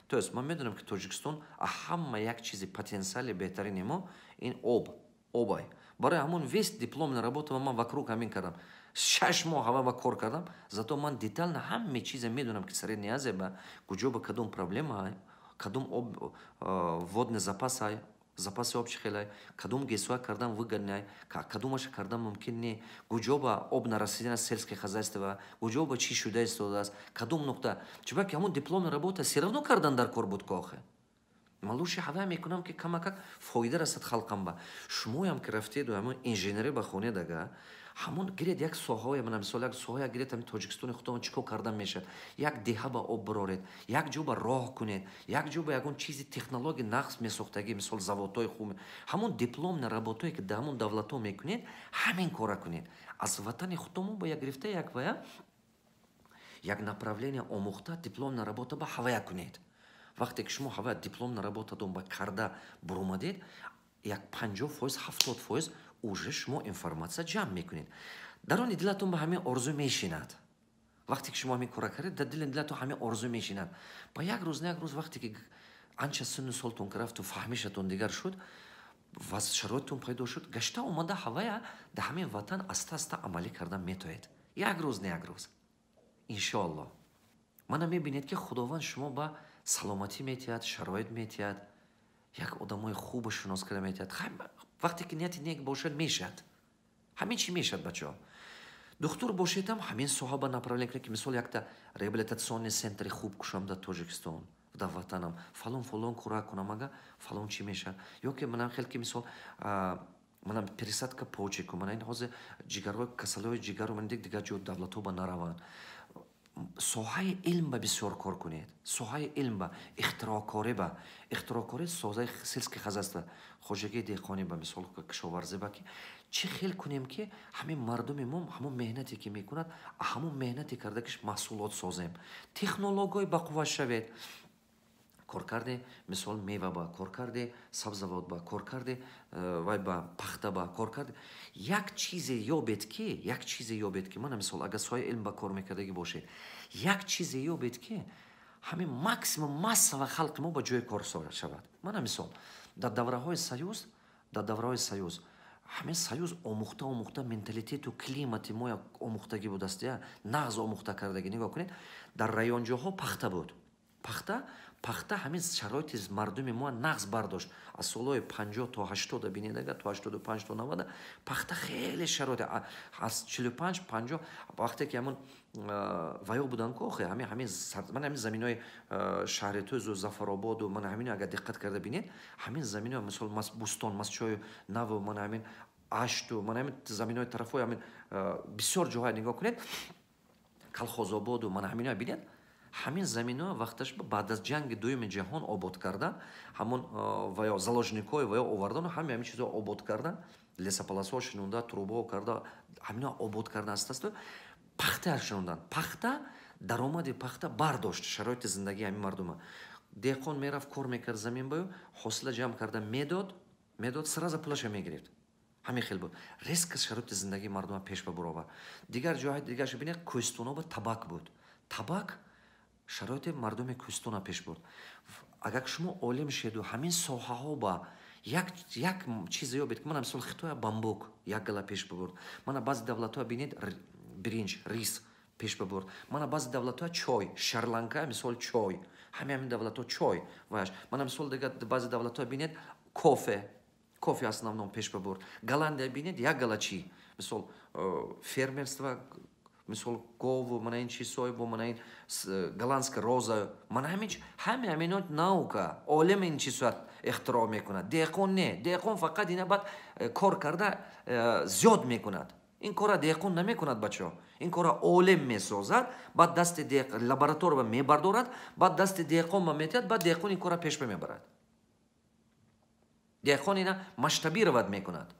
То есть ман медонам, ки Тоҷикистон ҳама як чизи потенсиали беҳтарини мо ин об, обай. Барои ҳамон весь дипломная работа ман вокруг ҳамин кардам. 6 моҳ ҳава ба кор кардам, зато ман детально ҳаме чизе медонам, ки Средняя Азия ба куҷо ба кадом проблема, кадом об, водный запас ай, запаси об чӣ хелай, кадом ГЭСҳоя кардан выгодный, кадомаша кардан мумкин не, куҷо ба об нарасидана сельское хозяйство, куҷо ба чӣ шуда истодааст, кадом нуқта. Чунки ҳамон дипломная работа всё равно кардан дар кор буд ко охе. Ман лучше ҳавая мекунам, ки камакак фоида расад халқам ба. Шумоям ки рафтеду ҳамон инженерӣ ба хонед, ага ҳамон гиред як соҳаое, мана мисол, як соҳая гиред, ҳамин Тоҷикистони худамон чӣ кор кардан мешавад, як деҳа ба об бироред, як ҷо ба роҳ кунед, як ҷо ба ягон чизи технология нақс месохтагӣ, мисол, заводҳои хуб. Ҳамон дипломная работое, ки дар ҳамон давлатҳо мекунед, ҳамин кора кунед. Аз ватани худамон ба як гирифта, як вая, як направление омӯхта, дипломная работа ба ҳавая кунед. Вақте ки шумо ҳавая дипломная работатон ба карда буромадед, як 50%, 70% уже шумо информатсия ҷамъ мекунед. Дарони дилатон ба ҳамин орзу мешинад. Вақте ки шумо ҳамин кора кардед, дар дили дилатон ҳамин орзу мешинад. Ба як рӯз на як рӯз, вақте ки анча синну солтон ки рафту, фаҳмишатон дигар шуд ва шароитон пайдо шуд, гашта омада, ҳавая дар ҳамин ватан аста аста амалӣ кардан метоед. Як рӯз на як рӯз, иншоалло. Мана мебинед, ки Худованд шумо ба саломатӣ метиҳад, шароит метиҳад, як одамои хубо шинос карда метиҳад. Вақте ки нияти нек бошад, мешавад, ҳамин чӣ мешавад. Бачаҳо, духтур бошедам, ҳамин соҳа ба направление кунед, ки мисол, якта реабилитационный центри хуб кушам дар Тоҷикистон, дар ватанам, фалон фалон кора кунам, ага фалон чӣ мешавад. Ё ки манам хел ки, мисол, манам пересадка почек, мана ин ҳозир ҷигарҳои, касалиҳои ҷигару ман дигар ҷо давлатҳо ба нараванд. Соҳаи илм ба бисёр кор кунед, соҳаи илм ба, ихтироъкорӣ ба, ихтироъкорӣ, соҳаи сельский хозяйство, хоҷагии деҳқонӣ ба, мисол, кишоварзӣ ба, ки чӣ хел кунем, ки ҳамин мардуми мо ҳамон меҳнате, ки мекунад, ҳамон меҳнате кардагиш маҳсулот созем, технологияи бақувват шавед. Коркарди, мисол, мева ба, коркарди сабзавот ба, коркарди вай ба, пахта ба, коркарди як чизе ёбед ки, як чизе ёбед ки, мана мисол, агар соҳаи илм ба кор мекардагӣ бошед, як чизе ёбед, ки ҳамин максимум массава халқи мо ба ҷои кор шавад. Мана мисол, дар давраҳои союз, дар давраҳои союз, ҳамин союз омӯхта омӯхта менталитету климати мо омӯхтагӣ будаст, я нағз омӯхта кардагӣ. Нигоҳ кунед, дар районҷоҳо пахта буд, пахта, пахта. Ҳамин шароити мардуми мо нағз бардошт. Аз солҳои 50 то 80-а бинед, ага то 85, то 90-а пахта хеле шароит, аз 45, 50, вақте ки ҳамон ваё буданд ку охе, ҳамин ман ҳамин заминои шаҳри Тӯзу, Зафарободу, ман ҳамино агар диққат карда бинед, ҳамин замино, мисол, Бӯстон, Мастчою Наву, ман ҳамин Ашту, ман ҳамин заминои тарафҳои ҳамин бисёр ҷоҳое нигоҳ кунед, Калхозободу, ман ҳамино бинед, ҳамин замино вақташ баъд аз Ҷанги Дуюми ҷаҳон обод кардан, ҳамон ва ё заложникҳое ва ё овардану ҳами ҳамин чизо обод кардан, лесополосаҳо шинонда, трубаҳо карда, ҳамино обод кардан, аста пахта шинондан. Пахта, даромади пахта бардошт шароити зиндагии ҳамин мардума. Деҳқон мерафт, кор мекард замин баю, ҳосила ҷамъ карда медод, медод, сразу пулаша мегирифт. Ҳамин хел буд. Резко шароити зиндагии мардума пеш ба буровард. Дигар ҷоҳои дигарша бинед, кӯҳистоно ба табак буд, табак шароити мардуми кӯҳистона пеш бурд. Агар шумо олим шеду, ҳамин соҳаҳо ба як чизе ёбед, ки мана мисол, Хитоя бамбук як гала пеш бибурд, мана баъзе давлатҳоя бинед, биринҷ, рис пеш бибурд, мана баъзе давлатҳоя чой, Шри-Ланка мисол, чой, ҳамин давлатҳо чой ваш, мана мисол, дигар баъзе давлатҳоя бинед, кофе, кофе основном пеш бибурд. Голландия бинед, як гала чӣ, мисол, фермерство, мисол, гову, мана ин чизҳое бо, мана ин голландская роза, мана ҳамин, ҳами ҳамино наука, олим ин чизҳоя ихтироъ мекунад, деҳқон не. Деҳқон фақат ина баъд кор карда зиёд мекунад. Ин кора деҳқон намекунад, бачаҳо, ин кора олим месозад, баъд дасти лаборатория мебардорад, баъд дасти деҳқон ба метиҳад, баъд деҳқон ин кора пеш мебарад. Деҳқон ина масштабировать мекунад.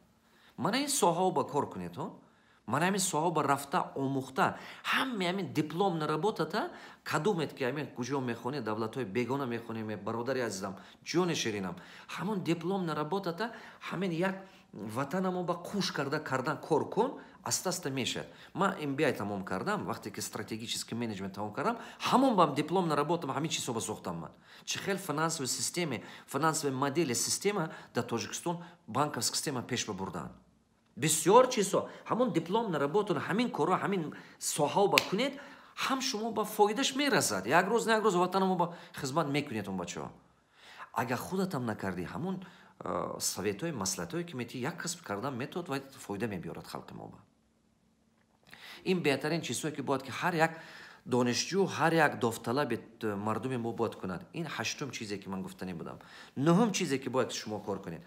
Мана ин соҳаҳо ба кор кунед. Мана ҳамин соҳаҳо ба рафта, омӯхта, ҳами ҳамин дипломная работата кадумед, ки ҳамин куҷо мехонед, давлатҳои бегона мехонем, бародари азизам, ҷони ширинам, ҳамон дипломная работата ҳамин як ватанамо ба қуш карда кардан кор кун, аста аста мешавад. Ман MBA тамом кардам, вақте ки стратегический менеджмент тамом кардам, ҳамон бам дипломная работам ҳамин чизҳо ба сохтам. Ман чӣ хел финансовый системе, финансовый модели система дар Тоҷикистон, банковская система пеш бабурдан, бисёр чизҳо. Ҳамон дипломная работа, ҳамин корро ҳамин соҳао ба кунед, ҳам шумо ба фоидаш мерасад. Як рӯз на як рӯз ватанамо ба хизмат мекунед он, бачаҳо. Агар худатам накардӣ, ҳамон советҳои, маслиҳатҳое, ки метиҳӣ, як касб кардан метавад ва фоида мебиёрад халқи мо ба. Ин беҳтарин чизҳое, ки бояд ки ҳар як Донишҷӯ, ҳар як довталаби мардуми мо бояд кунад. Ин ҳаштум чизе, ки ман гуфтанӣ будам. Нуҳум чизе, ки бояд шумо кор кунед: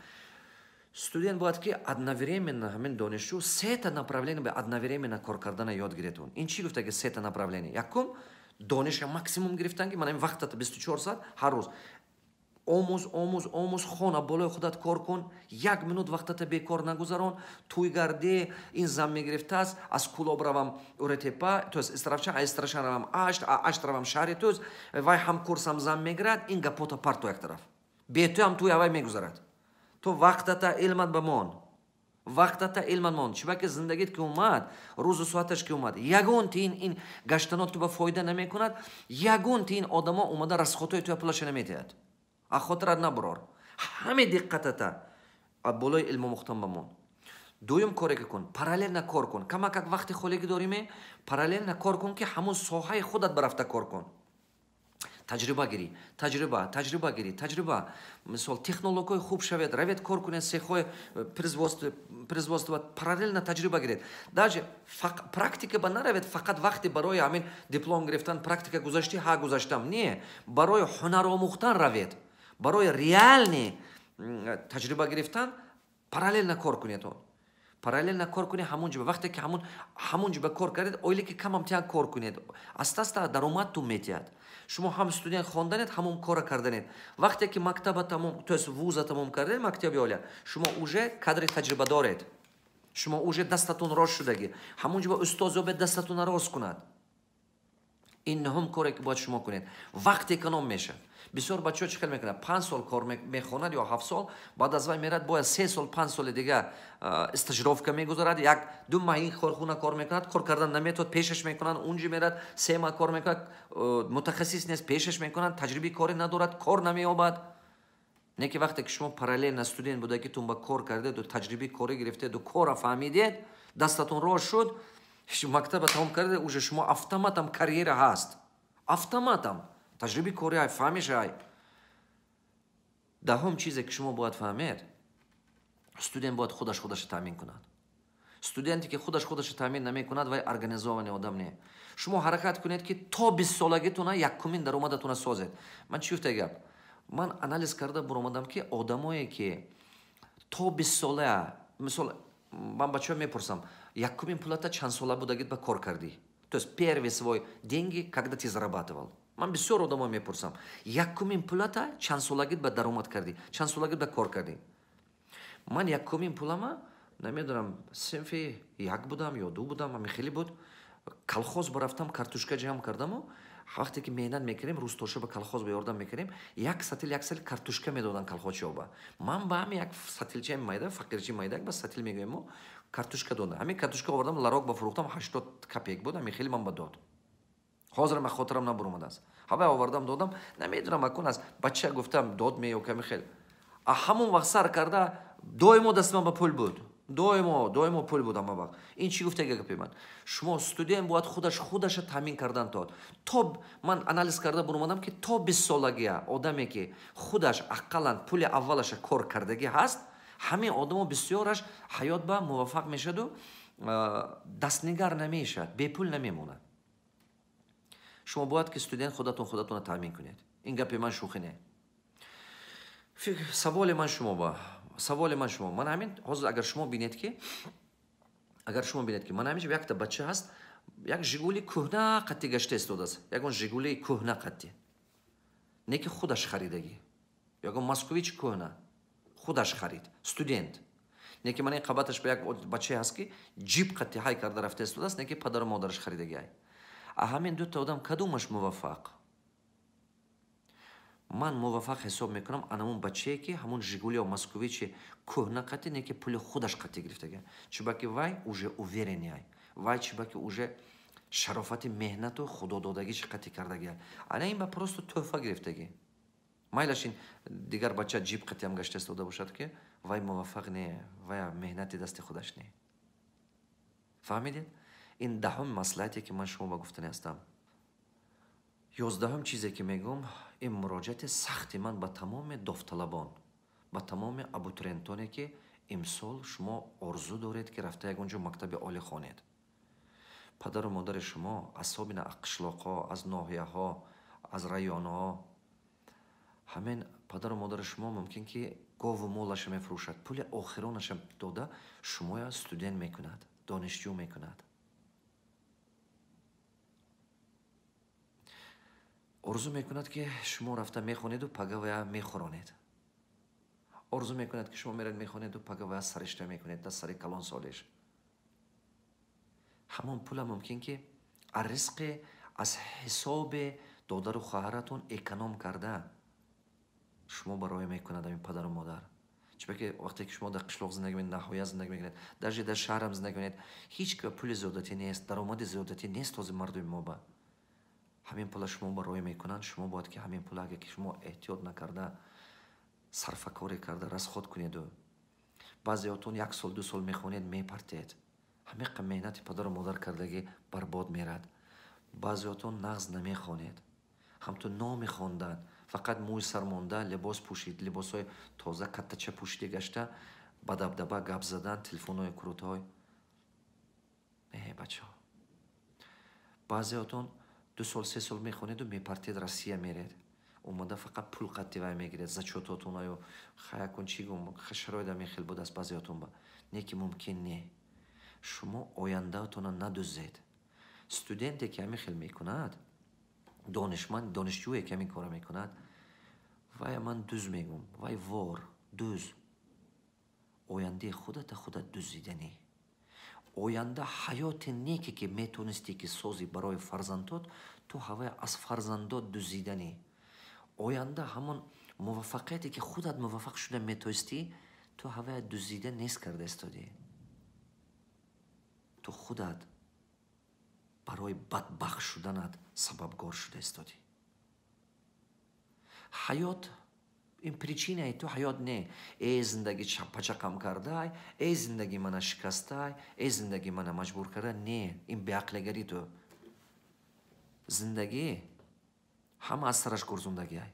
студент бояд ки одновременно, ҳамин донишҷӯ, сета направление ба одновременно кор кардана ёд гиред. Ин чӣ гуфта ки сета направление? Якум, дониша максимум гирифтан, ки ман ин вақтата 24 соат ҳар рӯз омӯз, омӯз, омӯз, хона, болои худат кор кун, як минут вақтата бекор нагузарон. Тӯй гардӣ, ин зан мегирифтааст, аз Кулоб равам Уретепа, то есть Истаравшан, а Истаравшан равам Ашт, а Ашт равам шаҳри Тӯз, вай ҳамкурсам зан мегирад. Ин гапота парту як тараф. Бетӯям тӯй авай мегузарад. Ту вақтата илмат бамон, вақтата илмат мон. Чиба ки зиндагит ки омад, рӯзу соаташ ки омад, ягон тиин ин гаштанот ту ба фоида намекунад, ягон тиин одамо омада расходҳои туя пулаша наметиҳад. А хотират набурор, ҳаме диққатата болои илму мухтам бамон. Дуюм коре ки кун: параллельно кор кун. Камакак вақти холигӣ дориме, параллельно кор кун, ки ҳамун соҳаи худат барафта кор кун, таҷриба гирӣ, таҷриба, таҷриба гирӣ, таҷриба. Мисол, технологҳои хуб шавед, равед, кор кунед цехҳои производство, параллельно таҷриба гиред. Даже практика ба наравед фақат вақти барои ҳамин диплом гирифтан. Практика гузаштӣ, ҳа, гузаштам, не, барои ҳунаромӯхтан равед, барои реальный таҷриба гирифтан параллельно кор кунед. Он параллельно кор кунед ҳамун ҷо. Вақте ки ҳамун ҷо ба кор кардед, ойлики камам тиан кор кунед, аста аста даромадтун метиҳад. Шумо ҳам студент хонданед, ҳамон кора карданед. Вақте ки мактаба тамом, то есть вуза тамом кардед, мактаби олия, шумо уже кадри таҷриба доред, шумо уже дастатон рост шудагӣ. Ҳамун ҷо ба устоз ёбед, дастатонро рост кунад. Ин нуҳум коре, ки бояд шумо кунед. Вақт эконом мешавад. Бисёр бачаҳо чӣ хел мекунад? 5 сол кор мехонад ё 7 сол, баъд аз вай мерад, бояд 3 сол, 5 соли дига стажировка мегузарад. Як ду маҳ ин корхона кор мекунад, кор кардан наметавад, пешаш мекунанд. Унҷи мерад, 3 маҳ кор мекунад, мутахассис нест, пешаш мекунанд, таҷрибаи корӣ надорад, кор намеёбад. Не ки вақте ки шумо параллельно студент будагитун ба кор кардеду, таҷрибаи корӣ гирифтеду, кора фаҳмидед, дастатон рост шуд, мактаба тамом кардед, уже шумо автоматом карьера ҳаст, автоматом таҷрибаи кори ай, фаҳмиш ай. Даҳум чизе, ки шумо бояд фаҳмед: студент бояд худаш худаша таъмин кунад. Студенте, ки худаш худаша таъмин намекунад, вай организованный одам не. Шумо ҳаракат кунед, ки то 20-солагитона якумин даромадатона созед. Ман чӣ гуфта гап? Ман анализ карда буромадам, ки одамое, ки то 20 сола, мисол, ман бачаҳо мепурсам: якумин пулата чанд сола будагит ба кор кардӣ, то есть первый свой деньги когда ты зарабатывал? Ман бисёр одамо мепурсам: якумин пулата чанд солагит ба даромад кардӣ, чанд солагит ба кор кардӣ? Ман якумин пулама намедонам, синфи як будам ё ду будам, ҳами хеле буд. Колхоз барафтам, картошка ҷамъ кардаму, вақте ки меҳнат мекардем, рӯзтоша ба колхоз ба ёрдам мекардем, як сатил, як сатил картошка медоданд колхозчиҳо. Ман ба ҳами як сатилчаи майда, фақирчи майда, ба сатил мегӯем мо, картошка додам. Ҳамин картошка овардам, ларок ба фурӯхтам, 80 копеек буд, ҳамин хеле ман ба дод. Ҳозир ман хотирам набуромадааст. Ҳавай овардам, додам, намедонам, акун аз бача гуфтам, дод ме ё ками хел. А ҳамон вақт сар карда доимо дасти ман ба пул буд, доимо, доимо пул буд ҳама вақт. Ин чӣ гуфтага гапи ман? Шумо, студент бояд худаш худаша таъмин кардан тод. То ман анализ карда буромадам, ки то 20-солагия одаме, ки худаш ақаллан пули аввалаша кор кардагӣ ҳаст, ҳамин одамо бисёраш ҳаёт ба муваффақ мешаду дастнигар намешавад, бепул намемонад. Шумо бояд ки студент худатон худатонро таъмин кунед. Ин гапи ман шӯхӣ не. Саволи ман шумо ба, саволи ман шумо, ман ҳамин ҳозир, агар шумо бинед, ки ман ҳамин якта бача ҳаст, як Жигули кӯҳна қатти гашта истодааст, ягон Жигулии кӯҳна қатти, не ки худаш харидагӣ, ягон Москвич кӯҳна худаш харид, студент. Не ки ман ин қабаташ ба як бачае ҳаст, ки ҷип қатти ҳай карда рафта истодааст, не ки падару модараш харидагӣ ай. А ҳамин дута одам кадомаш муваффақ? Ман муваффақ ҳисоб мекунам анамун бачае, ки ҳамун Жигули ё Москвичи кӯҳна қатӣ, не ки пули худаш қатӣ гирифтага. Чубаки вай уже уверенный ай, вай чубаки уже шарофати меҳнату худододагиш қатӣ кардагиай. Ана ин ба просто тӯҳфа гирифтагӣ. Майлаш, ин дигар бача ҷип қатиам гашта истода бошад, ки вай муваффақ не, вай меҳнати дасти худаш не. Фаҳмидед? Ин даҳум маслиҳате, ки ман шумо ба гуфтани ҳастам. 11-ум чизе, ки мегӯм, ин муроҷиати сахти ман ба тамоми довталабон, ба тамоми абутуриентоне, ки имсол шумо орзу доред, ки рафта ягон ҷо мактаби олӣ хонед. Падару модари шумо асобина аз қишлоқҳо, аз ноҳияҳо, аз районҳо. Ҳамин падару модари шумо мумкин ки гову молаша мефурӯшад, пули охиронаша дода шумоя студент мекунад, донишҷӯ мекунад. Орзу мекунад, ки шумо рафта мехонеду пагавая мехӯронед. Орзу мекунад, ки шумо меред мехонеду пагавая саришта мекунед дар сари калон солиш. Ҳамон пула мумкин ки аз ризқи, аз ҳисоби додару хоҳаратон эконом карда шумо барои мекунад ҳамин падару модар. Чунки вақте ки шумо дар қишлоқ зиндагӣ мекунед, наҳоя зиндагӣ мекунед, даже дар шаҳрам зиндагӣ мекунед, ҳеҷ ка пули зиёдатӣ нест, даромади зиёдатӣ нест ҳозир мардуми мо ба. Ҳамин пула шумо барои мекунанд, шумо бояд ки ҳамин пула агар ки шумо эҳтиёт накарда, сарфакорӣ карда, расход кунеду. Баъзеотон як сол, ду сол мехонед, мепартед. Ҳамиқа меҳнати падару модар кардагӣ барбод мерад. Баъзеотон нағз намехонед. Ҳамту номи хондан, фақат мӯи сар монда, либос пӯшид, либосҳои тоза каттача пӯшида гашта, ба дабдаба гап задан, телефонҳои крутой. Не, бачаҳо. Баъзеотон 2 сол, 3 сол мехонеду мепартед, Россия меред. Омада фақат пул қатти вай мегиред, зачётотон аю хаякун чӣ гум, шароит ҳамин хел будааст баъзеотон ба. Не ки мумкин не. Шумо ояндаатонро надуздед. Студенте ки ҳамин хел мекунад, донишманд, донишҷӯе ки ҳамин корро мекунад, вай ман дуз мегӯм, вай вор, дуз. Ояндаи худата худат дуздиданӣ. Оянда ҳаёти неке ки метонистӣ ки созӣ барои фарзандот, ту ҳавай аз фарзандот дуздиданӣ. Оянда ҳамон муваффақияте ки худат муваффақ шуда метоистӣ, ту ҳавай дуздида нест карда истодӣ. Ту худат барои бадбахт шуданат сабабгор шуда истодӣ. Ҳаёт ин причинаи ту ҳаёт не. Эй зиндагӣ пачақам кардай, эй зиндагӣ мана шикастай, эй зиндагӣ мана маҷбур карда. Не, ин беақлигарӣ ту. Зиндагӣ ҳама аз сараш гурзондагиай.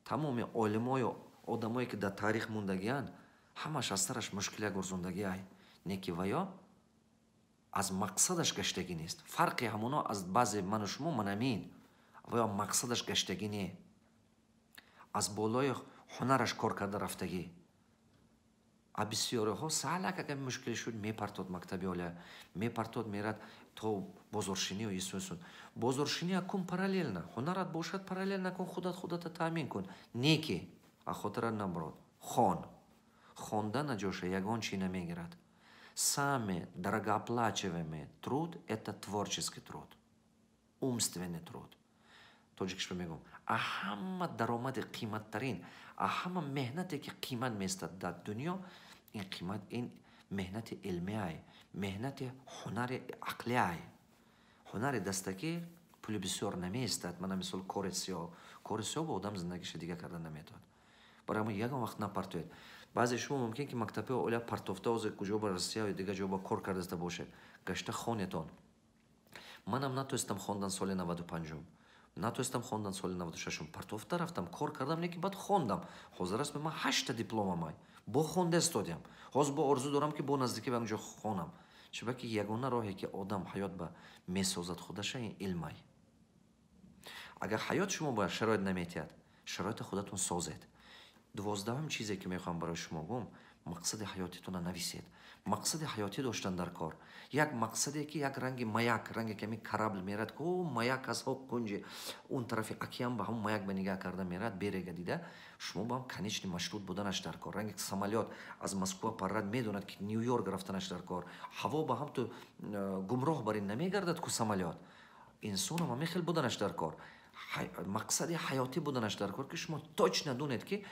Тамоми олимою одамое ки дар таърих мондагианд, ҳамаш аз сараш мушкилия гурзондагиай. Не ки ваё аз мақсадаш гаштагӣ нест. Фарқи ҳамоно аз баъзе ману шумо манамин. Ваё мақсадаш гаштагӣ не. Аз болои ҳунараш кор карда рафтагӣ. А бисёриҳо саҳлак агар мушкиле шуд, мепартод мактаби олия, мепартод, мерад то бозоршинию исусун. Бозоршиния кун параллельно, ҳунарат бошад параллельно кун, худат худата таъмин кун. Не ки, а хотира наброд. Хон. Хондан аҷоша ягон чи намегирад. Самый дорогооплачиваемый труд – это творческий труд, умственный труд. Тоҷикиш мегӯм, а ҳама даромади қиматтарин, а ҳама меҳнате ки қимат меистад дар дунё, ин қимат, ин меҳнати илмиай, меҳнати ҳунари ақлиай. Ҳунари дастакӣ пули бисёр намеистад. Мана мисол кори сиёҳ. Кори сиёҳ бо одам зиндагиша дига карда наметавонад. Барои ҳамон ягон вақт напартоед. Баъзе шумо мумкин ки мактабҳои олия партофта ҳозир куҷо ба Россия ё дигар ҷо ба кор кардаиста бошед. Гашта хонетон. Манам натонистам хондан соли 95-ум. Натонистам хондан соли 96-ум. Партофта рафтам, кор кардам, лекин баъд хондам. Ҳозир аст ман 8 дипломам ай. Бо хонда истодиам. Ҳозир бо орзу дорам ки бо наздикӣ ба он ҷо хонам. Чунки ягона роҳе ки одам ҳаёт ба месозад худаша ин илмай. Агар ҳаёт шумо ба шароит наметиҳад, шароити худатон созед. 12-ум чизе ки мехоҳам барои шумо гӯм, мақсади ҳаётитонро нависед. Мақсади ҳаётӣ доштан дар кор. Як мақсаде ки як ранги маяк, ранге ки ҳамин корабль мерад, ку маяк аз ҳо кунҷи он тарафи океан ба ҳамон маяк ба нигаҳ карда мерад, берега дида, шумо ба ҳам конечный маршрут буданаш дар кор. Ранги самолёт аз Москва паррад, медонад ки Нью-Йорк рафтанаш дар кор. Ҳаво ба ҳам ту гумроҳ бар ин намегардад ку самолёт. Инсонам ҳамин хел буданаш дар кор. Мақсади ҳаётӣ буданаш дар кор, ки шумо точно донед ки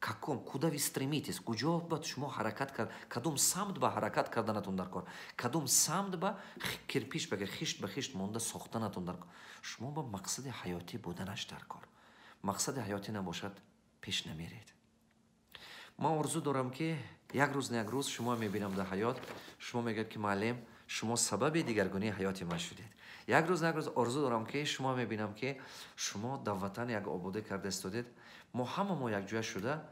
каком, куда вы стремитесь, куҷо ба шумо ҳаракат кард, кадом самт ба ҳаракат карданатон дар кор, кадом самт ба кирпич ба хишт ба хишт монда сохтанатон дар кор. Шумо ба мақсади ҳаётӣ буданаш дар кор. Мақсади ҳаётӣ набошад, пеш намеред. Ман орзу дорам ки як рӯз на як рӯз шумо мебинам дар ҳаёт, шумо мегӯед ки муаллим, шумо сабаби дигаргунии ҳаёти ман шудед. Як рӯз на як рӯз орзу дорам ки шумо мебинам ки шумо дар ватан як ободӣ карда истодед. Мо ҳама мо якҷоя шуда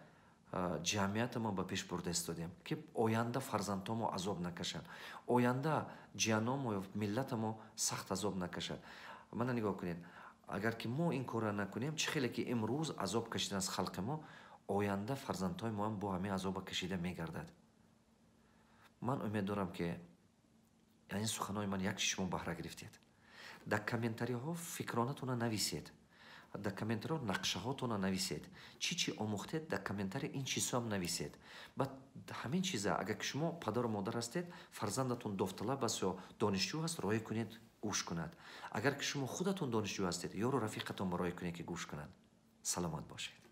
Ҷамъиятамо ба пеш бурда истодем, ки оянда фарзандҳомо азоб накашанд, оянда ҷияномо ё миллатамо сахт азоб накашад. Мана, нигоҳ кунед, агар ки мо ин корро накунем, чӣ хеле ки имрӯз азоб кашидан аз халқи мо, оянда фарзандҳои моам бо ҳамин азоба кашида мегардад. Ман умед дорам, ки ин суханҳои ман як чиз шумо баҳра гирифтед. Дар комментариҳо фикронатона нависед, дар комментариҳо нақшаҳотона нависед, чӣ чӣ омӯхтед, дар комментарий ин чизҳоам нависед. Баъд ҳамин чиза, агар ки шумо падару модар ҳастед, фарзандатон довталаб аст ё донишҷӯ ҳаст, роҳӣ кунед гӯш кунад. Агар ки шумо худатон донишҷӯ ҳастед, ёру рафиқатон ба роҳӣ кунед, ки гӯш кунад. Саломат бошед.